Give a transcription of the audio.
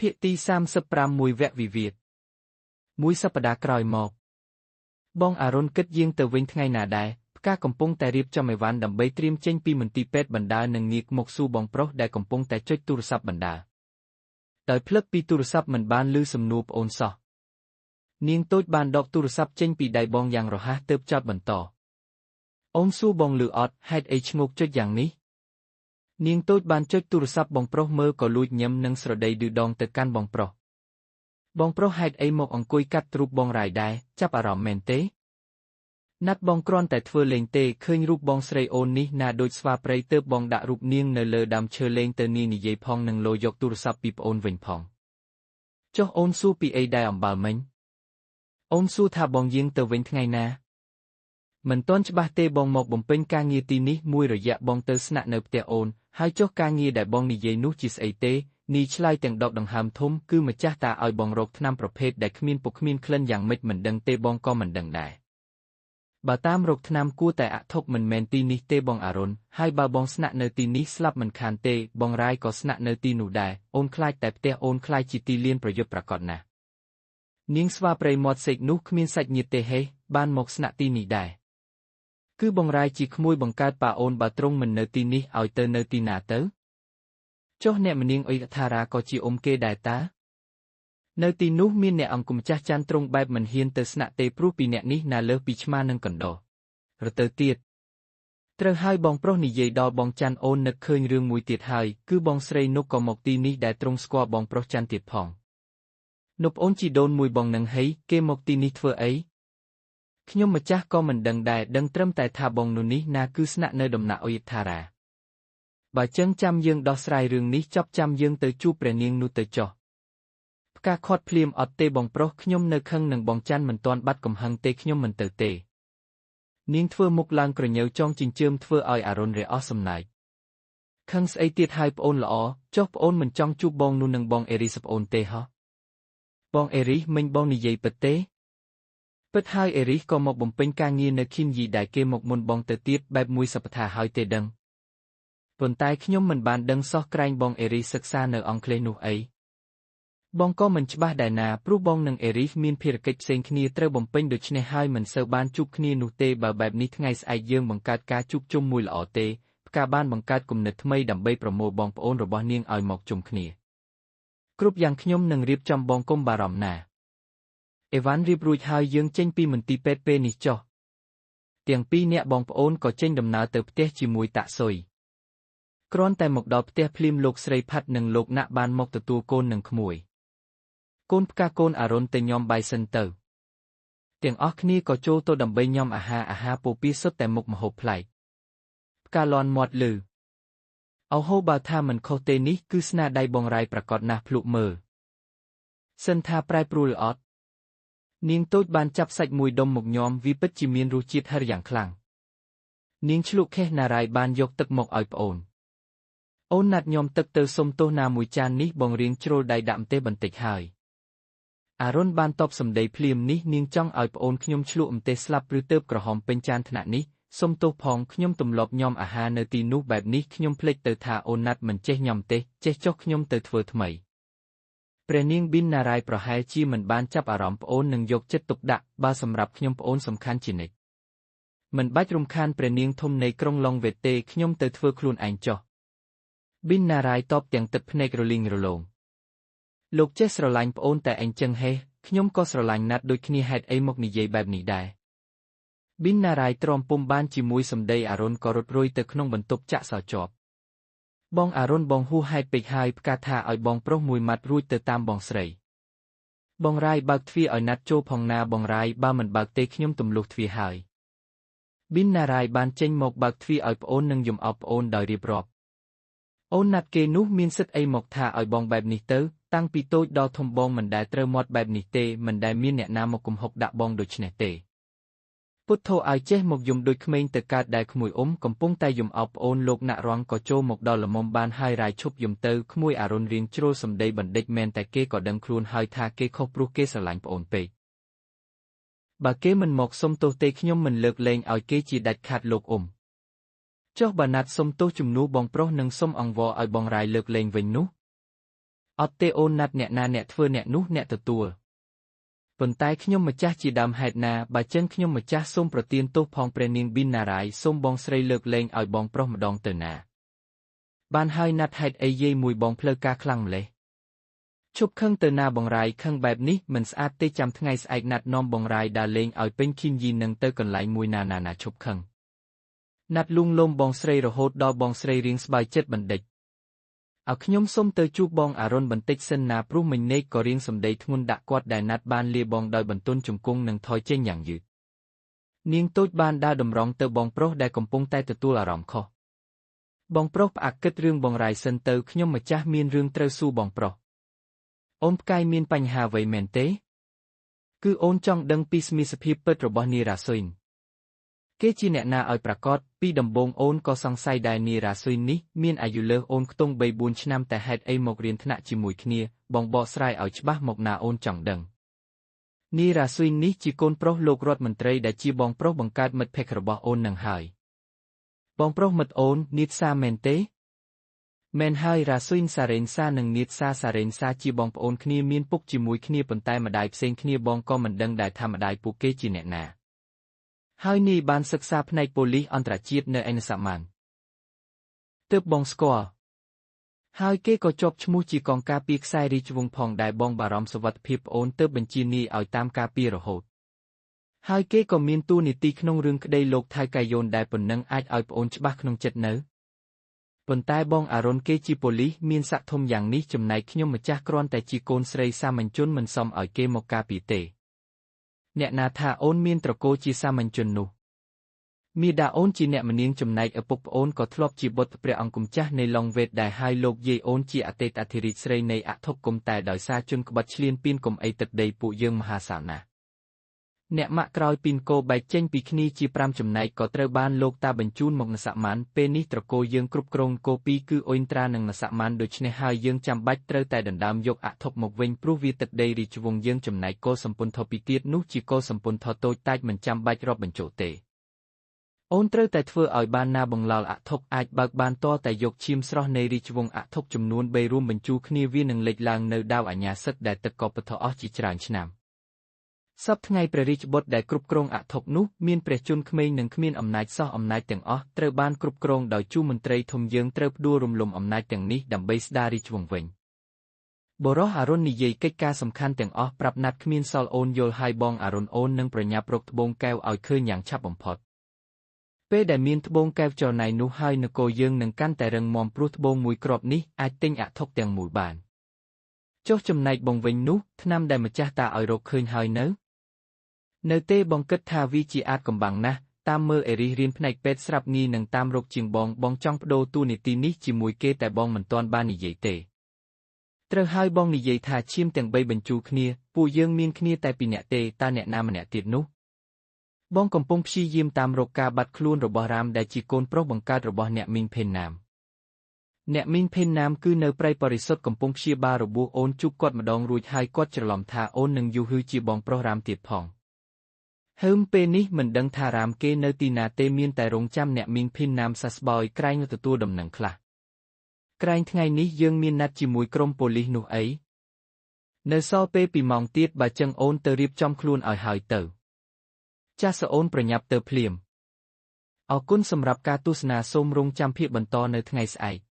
ភាគទី35មួយវគ្គវិវាទមួយសប្តាហ៍ក្រោយមកបងអារុនគិតយាងទៅវិញថ្ងៃណាដែរផ្កាកំពុងតែរៀបចំអីវ៉ាន់ដើម្បីត្រៀមចេញពីមន្ទីរពេទ្យបណ្ដើនិងងាកមកសួរបងប្រុសដែលកំពុងតែចុចទូរស័ព្ទបណ្ដើដោយភ្លឹកពីទូរស័ព្ទមិនបានឮសំណួរប្អូនសោះនាងតូចបានដកទូរស័ព្ទចេញពីដៃបងយ៉ាងរហ័សទើបចោទបន្តអូនសួរបងឮអត់ហេតុអីឈ្ងោកចុចយ៉ាងនេះនាងតូចបានចុចទូរស័ព្ទបងប្រុសមើលក៏លួចញឹមនិងស្រដីឌឺដងទៅកាន់បងប្រុសបងប្រុសហេតុអីមកអង្គុយកាត់រូបបងរាយដែរចាប់អារម្មណ៍មែនទេណាត់បងគ្រាន់តែធ្វើលេងទេឃើញរូបបងស្រីអូននេះណាដូចស្វាព្រៃទើបបងដាក់រូបនាងនៅលើដើមឈើលេងទៅនាងនិយាយផងនឹងលោយកទូរស័ព្ទពីប្អូនវិញផងចុះអូនសួរពីអីដែរអំបាលមិញអូនសួរថាបងយាងទៅវិញថ្ងៃណាមិនទាន់ច្បាស់ទេបងមកបំពេញការងារទីនេះមួយរយៈបងទៅស្នាក់នៅផ្ទះអូនហើយចុះការងារដែលបងនិយាយនោះជាស្អីទេនីឆ្លើយទាំងដកដង្ហើមធំគឺម្ចាស់តាឲ្យបងរកថ្នាំប្រភេទដែលគ្មានពុកគ្មានក្លិនយ៉ាងម៉េចមិនដឹងទេបងក៏មិនដឹងដែរបើតាមរកថ្នាំគួរតែអធប់មិនមែនទីនេះទេបងអារុនហើយបើបងស្នាក់នៅទីនេះស្លាប់មិនខានទេបងរាយក៏ស្នាក់នៅទីនោះដែរអូនខ្លាចតែផ្ទះអូនខ្លាចជាទីលានប្រយុទ្ធប្រាកដណាស់នាងស្វាព្រៃមាត់សេកនោះគ្មានសាច់ញាតិទេហេបានមកស្នាក់ទីនេះដែរគឺបងរាយជាក្មួយបង្កើតប៉ាអូនបើទ្រង់មិននៅទីនេះឲ្យទៅនៅទីណាទៅចុះអ្នកម្នាងអ៊ុយថារាក៏ជាអ៊ំគេដែរតានៅទីនោះមានអ្នកអង្គម្ចាស់ច័ន្ទទ្រង់បែបមិនហ៊ានទៅស្នាក់ទេព្រោះពីអ្នកនេះណាលើសពីឆ្មានិងកណ្ដុររទៅទៀតត្រូវហើយបងប្រុសនិយាយដល់បងច័ន្ទអូននឹកឃើញរឿងមួយទៀតហើយគឺបងស្រីនុកក៏មកទីនេះដែលទ្រង់ស្គាល់បងប្រុសច័ន្ទទៀតផងនុបអូនជីដូនមួយបងនឹងហីគេមកទីនេះធ្វើអីខ្ញុំម្ចាស់ក៏មិនដឹងដែរដឹងត្រឹមតែថាបងនោះនេះណាគឺស្នាក់នៅដំណាក់អ៊ុយថារាបើចឹងចាំយើងដោះស្រាយរឿងនេះចប់ចាំយើងទៅជួបព្រះនាងនោះទៅចុះផ្កាខាត់ភ្លាមអត់ទេបងប្រុសខ្ញុំនៅខឹងនឹងបងច័ន្ទមិនទាន់បាត់កំហឹងទេខ្ញុំមិនទៅទេនាងធ្វើមុខឡើងក្រញើចងចិញ្ចើមធ្វើឲ្យអារុនរែអស់សំណើចខឹងស្អីទៀតហើយប្អូនល្អចុះប្អូនមិនចង់ជួបបងនោះនឹងបងអេរីសប្អូនទេហ៎បងអេរីសមិញបងនិយាយពិតទេពិតហើយអេរីសក៏មកបំពេញការងារនៅឃីនយីដែលគេមកមុនបងទៅទៀតបែបមួយសប្តាហ៍ហើយទេដឹងប៉ុន្តែខ្ញុំមិនបានដឹងសោះក្រែងបងអេរីសសិក្សានៅអង់គ្លេសនោះអីបងក៏មិនច្បាស់ដែរណាព្រោះបងនិងអេរីសមានភារកិច្ចផ្សេងគ្នាត្រូវបំពេញដូច្នេះហើយមិនសូវបានជួបគ្នានោះទេបើបែបនេះថ្ងៃស្អែកយើងបង្កើតការជួបជុំមួយល្អទេផ្កាបានបង្កើតគំនិតថ្មីដើម្បីប្រមូលបងប្អូនរបស់នាងឲ្យមកជុំគ្នាគ្រប់យ៉ាងខ្ញុំនឹងរៀបចំបងកុំបារម្ភណាអេវ៉ាន់រៀបរួចហើយយើងចេញពីមន្ទីរពេទ្យពេលនេះចុះទាំងពីរអ្នកបងប្អូនក៏ចេញដំណើរទៅផ្ទះជាមួយតាក់ស៊ុយគ្រាន់តែមកដល់ផ្ទះភ្លាមលោកស្រីផាត់និងលោកណាក់បានមកទទួលកូននិងក្មួយកូនផ្កាកូនអារុនទៅញ៉ាំបាយសិនទៅទាំងអស់គ្នាក៏ចូលទៅដើម្បីញ៉ាំអាហារពោពីសុទ្ធតែមុខម្ហូបប្លែកផ្កាលន់មាត់លឺអូហូបើថាមិនខុសទេនេះគឺស្នាដៃបងរាយប្រកាសណាស់ភ្លុកមើលសិនថាប្រែប្រួលអត់នាងតូចបានចាប់សាច់មួយដុំមកញ៉ាំវាពិតជាមានរសជាតិហឹរយ៉ាងខ្លាំងនាងឆ្លក់ខេះណារាយបានយកទឹកមកឲ្យប្អូនអូនណាត់ញ៉ាំទឹកទៅសុំទោសណាមួយចាននេះបងរៀងជ្រុលដៃដាក់ម្ទេសបន្តិចហើយអារុនបានតបសម្ដីភ្លាមនេះនាងចង់ឲ្យប្អូនខ្ញុំឆ្លក់ម្ទេសស្លាប់ឬទៅក្រហមពេញចានថ្នាក់នេះសុំទោសផងខ្ញុំទម្លាប់ញ៉ាំអាហារនៅទីនោះបែបនេះខ្ញុំភ្លេចទៅថាអូនណាត់មិនចេះញ៉ាំទេចេះចុះខ្ញុំទៅធ្វើថ្មីព្រះនាងប៊ីនណារាយប្រហែលជាមិនបានចាប់អារម្មណ៍ប្អូននឹងយកចិត្តទុកដាក់បើសម្រាប់ខ្ញុំប្អូនសំខាន់ជានិច្ចមិនបាច់រំខានព្រះនាងធំនៃក្រុងឡុងវេតទេខ្ញុំទៅធ្វើខ្លួនឯងចុះប៊ីនណារាយតបទាំងទឹកភ្នែករលីងរលោងលោកចេះស្រឡាញ់ប្អូនតែអញ្ចឹងហេខ្ញុំក៏ស្រឡាញ់ណាត់ដូចគ្នាហេតុអីមកនិយាយបែបនេះដែរប៊ីនណារាយទ្រាំពុំបានជាមួយសម្ដីអារុនក៏រត់រុយទៅក្នុងបន្ទប់ចាក់សោជាប់បងអារុនបងហួសហេតុពេកហើយផ្កាថាឲ្យបងប្រុសមួយម៉ាត់រួចទៅតាមបងស្រីបងរាយបើកទ្វារឲ្យណាត់ចូលផងណាបងរាយបើមិនបើកទេខ្ញុំទម្លុះទ្វារហើយប៊ីនណារាយបានចេញមកបើកទ្វារឲ្យប្អូននិងយំអោបប្អូនដោយរៀបរាប់អូនណាត់គេនោះមានសិទ្ធិអីមកថាឲ្យបងបែបនេះទៅតាំងពីតូចដល់ធំបងមិនដែលត្រូវមាត់បែបនេះទេមិនដែលមានអ្នកណាមកគំហុកដាក់បងដូច្នេះទេពុទ្ធោឲ្យចេះមកយំដូចក្មេងទៅកើតដែលក្មួយអ៊ំកំពុងតែយំអោបប្អូនលោកណាក់រងក៏ចូលមកដល់ល្មមបានហើយរាយឈប់យំទៅក្មួយអារុនរៀងជ្រុលសម្ដីបណ្ឌិតមែនតែគេក៏ដឹងខ្លួនហើយថាគេខុសព្រោះគេស្រឡាញ់ប្អូនពេកបើគេមិនមកសុំទោសទេខ្ញុំមិនលើកលែងឲ្យគេជាដាច់ខាតលោកអ៊ំចុះបើណាត់សុំទោសជំនួសបងប្រុសនិងសុំអង្វរឲ្យបងរាយលើកលែងវិញនោះ អត់ទេអូនណាត់អ្នកណាអ្នកធ្វើអ្នកនោះអ្នកទទួលប៉ុន្តែខ្ញុំម្ចាស់ជាដើមហេតុណាបើចឹងខ្ញុំម្ចាស់សូមប្រទានទោសផងព្រះនាងប៊ីនណារ៉ាយសូមបងស្រីលើកលែងឲ្យបងប្រុសម្ដងទៅណាបានហើយណាត់ហេតុអីយាយមួយបងផ្លូវការខ្លាំងម្លេះឈប់ខឹងទៅណាបងរាយខឹងបែបនេះមិនស្អាតទេចាំថ្ងៃស្អែកណាត់នាំបងរាយដើរលេងឲ្យពេញឃីមយីនឹងទៅកន្លែងមួយណាណាណាឈប់ខឹងណាត់លួងលោមបងស្រីរហូតដល់បងស្រីរៀងស្បាយចិត្តបន្តិចឲ្យខ្ញុំសុំទៅជួបបងអារុនបន្តិចសិនណាព្រោះមិញនេះក៏រៀងសម្ដីធ្ងន់ដាក់គាត់ដែលណាត់បានលាបងដោយបន្ទន់ជង្គង់និងថយចេញយ៉ាងយឺតនាងតូចបានដើរតម្រង់ទៅបងប្រុសដែលកំពុងតែទទួលអារម្មណ៍ខុសបងប្រុសផ្អាកគិតរឿងបងរាយសិនទៅខ្ញុំម្ចាស់មានរឿងត្រូវសួរបងប្រុសអូនផ្កាយមានបញ្ហាអ្វីមែនទេគឺអូនចង់ដឹងពីសមាសភាពពិតរបស់នារ៉ាស៊ុយគេជាអ្នកណាឲ្យប្រាកដពីដំបូងអូនក៏សង្ស័យដែរនារ៉ាស៊ុយនេះមានអាយុលើសអូនខ្ទង់ 3-4 ឆ្នាំតែហេតុអីមករៀនថ្នាក់ជាមួយគ្នាបងបកស្រាយឲ្យច្បាស់មកណាអូនចង់ដឹងនារ៉ាស៊ុយនេះជាកូនប្រុសលោករដ្ឋមន្ត្រីដែលជាបងប្រុសបង្កើតមិត្តភក្តិរបស់អូននឹងហើយបងប្រុសមិត្តអូននីតសាមែនទេមែនហើយរ៉ាស៊ុយសារ៉េនសានិងនីតសាសារ៉េនសាជាបងប្អូនគ្នាមានពុកជាមួយគ្នាប៉ុន្តែម្ដាយផ្សេងគ្នាបងក៏មិនដឹងដែរថាម្ដាយពួកគេជាអ្នកណាហើយនេះបានសិក្សាផ្នែកប៉ូលីសអន្តរជាតិនៅឯនសាម៉ាន់ទើបបងស្គាល់ហើយគេក៏ជាប់ឈ្មោះជាកងការពារខ្សែរាជវង្សផងដែរបងបារម្ភសុវត្ថិភាពប្អូនទើបបញ្ជានាយឲ្យតាមការពាររហូតហើយគេក៏មានតួនាទីក្នុងរឿងក្តីលោកថៅកែយ៉ូនដែរប៉ុណ្ណឹងអាចឲ្យប្អូនច្បាស់ក្នុងចិត្តនៅប៉ុន្តែបងអារុនគេជាប៉ូលីសមានស័ក្តិធំយ៉ាងនេះចំណែកខ្ញុំម្ចាស់គ្រាន់តែជាកូនស្រីសាមញ្ញជនមិនសមឲ្យគេមកការពារទេអ្នកណាថាអូនមានត្រកូលជាសាមញ្ញជននោះមាតាអូនជាអ្នកម្នាងចំណែកឪពុកប្អូនក៏ធ្លាប់ជាបុត្រព្រះអង្គម្ចាស់នៃឡុងវេតដែរហើយលោកយាយអូនជាអតីតអធិរាជស្រីនៃអធិគុំតែដោយសារជនក្បត់ឈ្លានពានកុំអីទឹកដីពួកយើងមហាសាលណាស់អ្នកម៉ាក់ក្រោយពីនគោបែកចេញពីគ្នាជា5ចំណែកក៏ត្រូវបានលោកតាបញ្ជូនមកនសាម៉ាន់ពេលនេះត្រកូលយើងគ្រប់គ្រងគោពីរគឺអ៊ុយត្រានិងនសាម៉ាន់ដូច្នេះហើយយើងចាំបាច់ត្រូវតែដណ្ដើមយកអធិមកវិញព្រោះវាទឹកដីរាជវង្សយើងចំណែកកោសម្ពន្ធពីទៀតនោះជាកោសម្ពន្ធតូចតាចមិនចាំបាច់រាប់បញ្ចូលទេអូនត្រូវតែធ្វើឲ្យបានណាបង្ឡោលអធិអាចបើកបានតតែយកឈាមស្រស់នៃរាជវង្សអធិចំនួន3រួមបញ្ជូគ្នាវានឹងលេចឡើងនៅដាវអាញាសិទ្ធដែលទឹកកពធអស់ជាច្រើនឆ្នាំសព្វថ្ងៃព្រះរាជបុត្រដែលគ្រប់គ្រងអធិនោះមានព្រះជន្មក្មេងនិងគ្មានអំណាចសោះអំណាចទាំងអស់ត្រូវបានគ្រប់គ្រងដោយជួមន្ត្រីធំយើងត្រូវផ្ដួលរំលំអំណាចទាំងនេះដើម្បីស្ដាររាជវង្សវិញបុរសអារុននិយាយកិច្ចការសំខាន់ទាំងអស់ប្រាប់ណាត់គ្មានសល់អូនយល់ហើយបងអារុនអូននឹងប្រញាប់រកត្បូងកែវឲ្យឃើញយ៉ាងឆាប់បំផុតពេលដែលមានត្បូងកែវចរណៃនោះហើយនគរយើងនឹងកាន់តែរឹងមាំព្រោះត្បូងមួយគ្រាប់នេះអាចទិញអធិទាំងមូលបានចុះចំណែកបងវិញនោះថ្នាំដែលម្ចាស់តាឲ្យរកឃើញហើយនៅទេបងគិតថាវាជាអាចកំបាំងណាស់តាមមើលអេរីសរៀនផ្នែកពេទ្យស្រាប់ងាយនឹងតាមរកជាងបងបងចង់បដូរតួនាទីនេះជាមួយគេតែបងមិនទាន់បាននិយាយទេត្រូវហើយបងនិយាយថាឈាមទាំង3បញ្ជូគ្នាពួកយើងមានគ្នាតែពីរនាក់ទេតើអ្នកណាម្នាក់ទៀតនោះបងកំពុងព្យាយាមតាមរកការបាត់ខ្លួនរបស់រ៉ាមដែលជាកូនប្រុសបង្កើតរបស់អ្នកមីងភេនណាមអ្នកមីងភេនណាមគឺនៅព្រៃបរិសុទ្ធកំពុងព្យាបាលរបួសអូនជួបគាត់ម្ដងរួចហើយគាត់ច្រឡំថាអូននឹងយូហឺជាបងប្រុសរ៉ាមទៀតផងហើមពេលនេះមិនដឹងថារ៉ាមគេនៅទីណាទេមានតែរងចាំអ្នកមីងភីនណាមសះស្បើយក្រែងទទួលដំណឹងខ្លះក្រែងថ្ងៃនេះយើងមានណាត់ជាមួយក្រុមប៉ូលីសនោះអីនៅសល់ពេល2ម៉ោងទៀតបើចឹងអូនទៅរៀបចំខ្លួនឲ្យហើយទៅចាសអូនប្រញាប់ទៅភ្លាមអរគុណសម្រាប់ការទស្សនាសូមរងចាំភាគបន្តនៅថ្ងៃស្អែក។